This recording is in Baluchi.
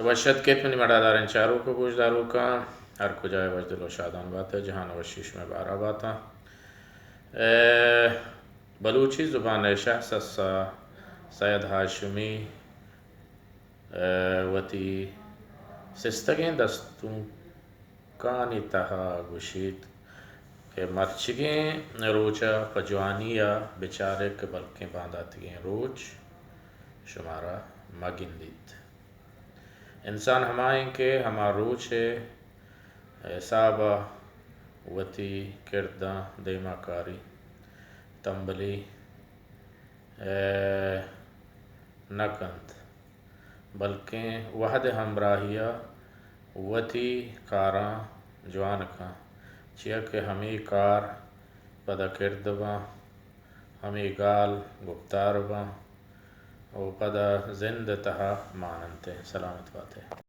وش اتک ات منی مڑاداریں چاروک و گوشداروکاں، ہر کجا ئے وشدل و شادان بات ئے، جہان وشی شمئے بارا باتاں۔ اے، بلوچی زبان ءِ شہ سسا سید ہاشمی، اے، وتی سستگیں دستونکانی تہا گوشیت کہ مرچیگیں روچ ءَ پہ جوانی ءَ بچارے کہ بلکیں بانداتیگیں روچ شمارا مہ گندیت۔ انسان ہما ایں کہ ہما روچ ءِ حساب ءَ وتی کرداں دیما کاری، تمبلی، اے، نہ کنت، بلکیں وہد ءِ ہمراہی ءَ وتی کاراں جوان کن، چیا کہ ہمے کار پدا کرد باں، ہمے گال گپتار باں و پدا زند ءِ تہا مان انت۔ سلامت بات ئے۔